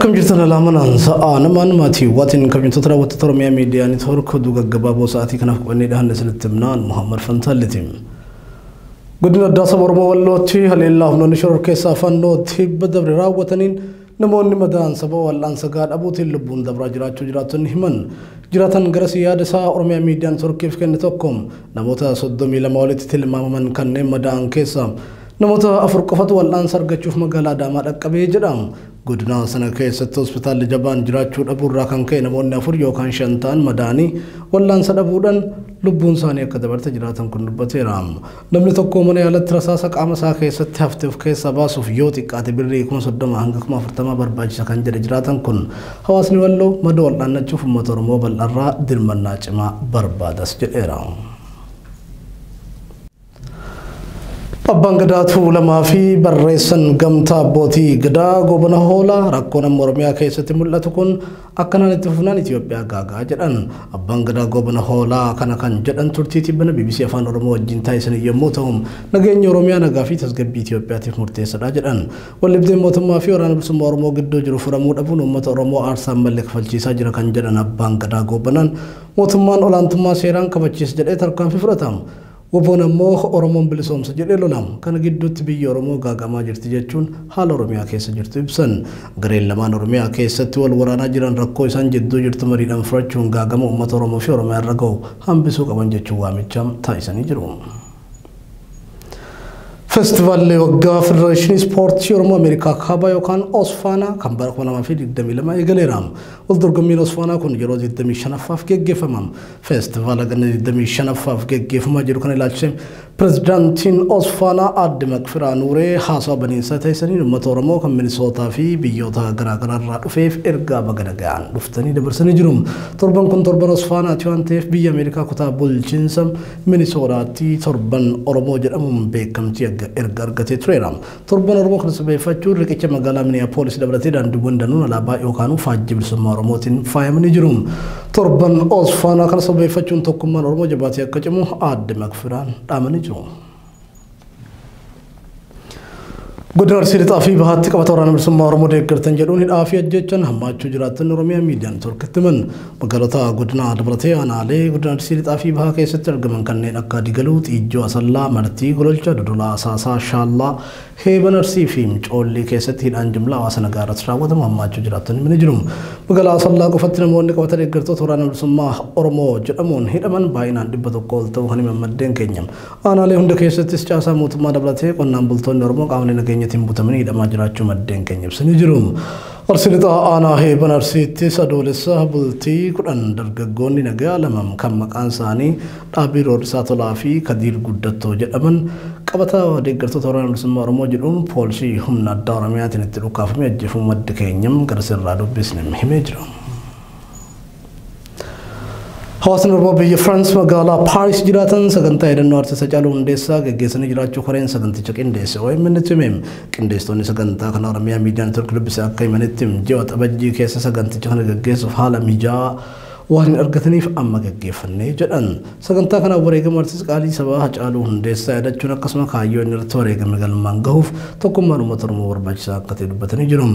Akkam jirtan alaamanaan sa'a namaan maatii waatiin kabajamtoota raawwattoota Oromiyaa Miidiyaa Neetwoork oduu gaggabaaboo sa'aatii kanaaf qabannee dhiyaanne isinitti himnaan Muhammad Fantaalliti. Godina addaa saba Oromoo Wallootti haleellaa humnoonni shororkeessaa fannoo tibba dabre raawwataniin namoonni madaa'an sababa wal'aansa gahaa dhabuutiin lubbuun dabraa jiraachuu jiraattonni himan. Jiraatan garasii yaada isaa Oromiyaa Miidiyaa Neetwoorkiif kenne tokko namoota 32 walitti tilmaamaman kanneen madaa'an keessaa namoota 4 qofatu wal'aansa argachuuf magaalaa Adaamaa dhaqqabee jedhama. Godina sana keessatti hospitaalli jabaan jiraachuu dhabuurraa kan ka'e namoonni 4 yookaan 5 ta'an madaa'anii wal'aansa dhabuudhaan lubbuun isaanii akka dabarte jiraatan kun dubbateera. Namni tokko mana yaalatti rasaasa qaama isaa keessatti hafte of keessaa baasuuf yoo xiqqaate birrii 30,000 hanga 40,000 barbaachisa kan jedhe jiraatan kun hawaasni Walloo madoo wal'aannachuuf uummata Oromoo bal'aarraa dirmannaa cimaa barbaadas jedheera. Abbaan Gadaa Tuulamaa fi barreessan gamtaa abbootii Gadaa Goobana Hoolaa rakkoo nama Oromiyaa keessatti mul'atu kun akkanaan itti fufnaan Itoophiyaa gaagaa jedhan. Abbaan Gadaa Goobana Hoolaa kana kan jedhan turtii tibbana BBC Afaan Oromoo wajjin taasisan yommuu ta'u nageenya Oromiyaa nagaa fi tasgabbii Itoophiyaatiif murteessaadha jedhan. Waldhibdeen mootummaa fi waraana bilisummaa Oromoo gidduu jiru furamuu dhabuun uummata Oromoo aarsaan malee kafalchiisaa jira kan jedhan Abbaan Gadaa Goobanaan mootummaan olaantummaa seeraan kabachiisa jedhee tarkaanfii fudhatama. Woboon ammoo Oromoon bilisoomsa jedhee lolama. Kana gidduutti biyya Oromoo gaagamaa jirti jechuun haala Oromiyaa keessa jirtu ibsan. Gareen lamaan Oromiyaa keessatti wal waraanaa jiran rakkoo isaan jidduu jirtu mariidhaan furachuun gaagama uummata Oromoo fi Oromiyaa irra gahu hambisuu qaban jechuun waamicha taasisanii jiru. Feestivaalli waggaa Federeeshinii Ispoortii Oromoo Ameerikaa Kaabaa yookaan Osfaanaa kan bara 2022 eegaleera. Wal dorgommiin Osfaanaa kun yeroo 25ffaaf geggeeffama. Feestivaala ganna 25ffaaf geggeeffamaa jiru kana ilaalchisee pirezidaantiin Osfaanaa Aadde Maqfiraa Nuuree haasawa baniinsaa taasisaniin uummata Oromoo kan Minisootaa fi biyyoota garaagaraa irraa dhufeef ergaa baga nagaan dhuftanii dabarsanii jiru. Torban kun torban Osfaanaati waan ta'eef biyya Ameerikaa kutaa bulchiinsa Minisootaatti torban Oromoo jedhamuun beekamtii erga argatee tureera. Torban Oromoo kana sababeeffachuun riqicha magaalaa Minneapolis dabalatee daandiiwwan danuun alaabaa yookaan faajjii bilisummaa Oromootiin faayamanii jiru. Torban Osfaanaa kana sababeeffachuun tokkummaan Oromoo jabaatee akka cimu Aadde Maqfiraan dhaamanii jiru. Godina Arsii Lixaa fi Bahaatti qabata waraana bilisummaa Oromoo deeggartan jedhuun hidhaa fi ajjeechaan hammaachuu jiraattan Oromiyaa Miidiyaa Neetwoorkitti himan. Magaalota godina dabalatee aanaalee godina Arsii Lixaa fi Bahaa keessatti argaman kanneen akka Digaluu, Xiijjoo, Asallaa, Martii, Gololcha, Dodolaa, Asaasaa, Shaallaa, Heeban Arsii fi Coollii keessatti hidhaan jumlaa hawaasa nagaa irratti raawwatamu hammaachuu jiraattan himanii jiru. Magaalaa Asallaa qofatti namoonni qabata deeggartoota waraana bilisummaa Oromoo jedhamuun hidhaman baay'inaan 100 ol ta'uu kan himan maddeen keenya. Aanaalee hunda keessattis caasaa mootummaa dabalatee qonnaan bultoonni Oromoo qaamolee nageenyatiin butamanii hidhamaa jiraachuu maddeen keenya ibsanii jiru. Arsii Lixaa aanaa Heeban Arsiittis adoolessa bultii 10 dargaggoonni nagaa lama kan maqaan isaanii Dhaabii Roorrisaa Tolaa fi Kadiir Guddattoo jedhaman qabata deeggartoota waraana bilisummaa Oromoo jedhuun poolisii humna addaa Oromiyaatiin itti dhukaafamee ajjeefamuu maddi keenyam gara sirraa dubbisne himee jira. Hawaasni Oromoo biyya Firaans magaalaa Paaris jiraatan sagantaa yaadannoo Artiist Hacaaluu Hundeessaa geggeessanii jiraachuu koreen saganticha qindeesse OMN itti hime. Qindeessitoonni sagantaa kana Oromiyaa Miidiyaa Neetwoork dubbise akka himanitti ji'a Waxabajjii keessa saganticha kana geggeessuuf haala mijaa'aa waan hin argataniif amma geggeeffannee jedhan. Sagantaa kanaan wareegama Artiist Qaalii Sabaa Hacaaluu Hundeessaa yaadachuun akkasuma kaayyoo inni irratti wareegame galmaan gahuuf tokkummaan uummata Oromoo barbaachisaa akka ta'e dubbatanii jiru.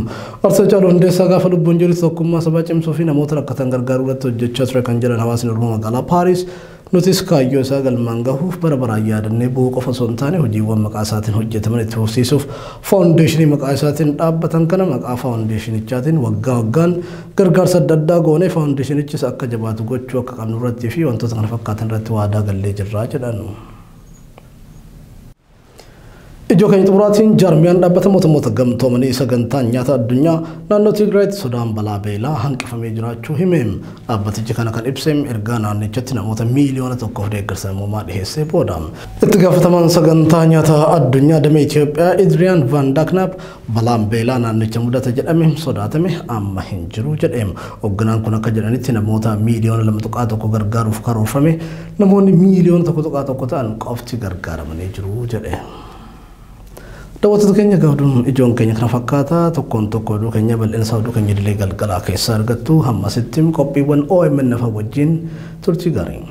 Artiist Hacaaluu Hundeessaa gaafa lubbuun jiru tokkummaa sabaa cimsuu fi namoota rakkatan gargaaruu irratti hojjechaa ture kan jedhan hawaasni Oromoo magaalaa Paaris nutis kaayyoo isaa galmaan gahuuf bara baraan yaadannee bu'uu qofa osoo hin taane hojiiwwan maqaa isaatiin hojjetaman itti fufsiisuuf faawundeeshinii maqaa isaatiin dhaabbatan kana maqaa faawundeeshinichaatiin waggaa waggaan gargaarsa adda addaa goonee faawundeeshinichis akka jabaatu gochuu akka qabnu irratti fi wantoota kana fakkaatan irratti waadaa gallee jirraa jedhan. Ijoo keenya xumuraatiin jaarmiyaan dhaabbata mootummoota gamtoomanii sagantaan nyaata addunyaa naannoo Tigraayitti sodaan balaa beelaa hanqifamee jiraachuu hime. Dhaabbatichi kana kan ibse ergaa naannichatti namoota miiliyoona 1 deeggarsa namoomaa dhiheessee booda. Itti gaafatamaan sagantaa nyaata addunyaa damee Itoophiyaa Idriyaan Van Daaknaap balaan beelaa naannicha mudata jedhame sodaatame amma hin jiru jedhe. Hoogganaan kun akka jedhanitti namoota miiliyoona 2.1 gargaaruuf karoorfame namoonni miiliyoona 1.1 ta'an qofti gargaaramanii jiru jedhe. Daawwattoota keenya gaafduun ijoon keenya kana fakkaata tokkoon tokko oduu keenya bal'insa oduu keenya idilee galgalaa keessaa argattu hammasitti qophiiwwan OMN wajjin turtii gaarii.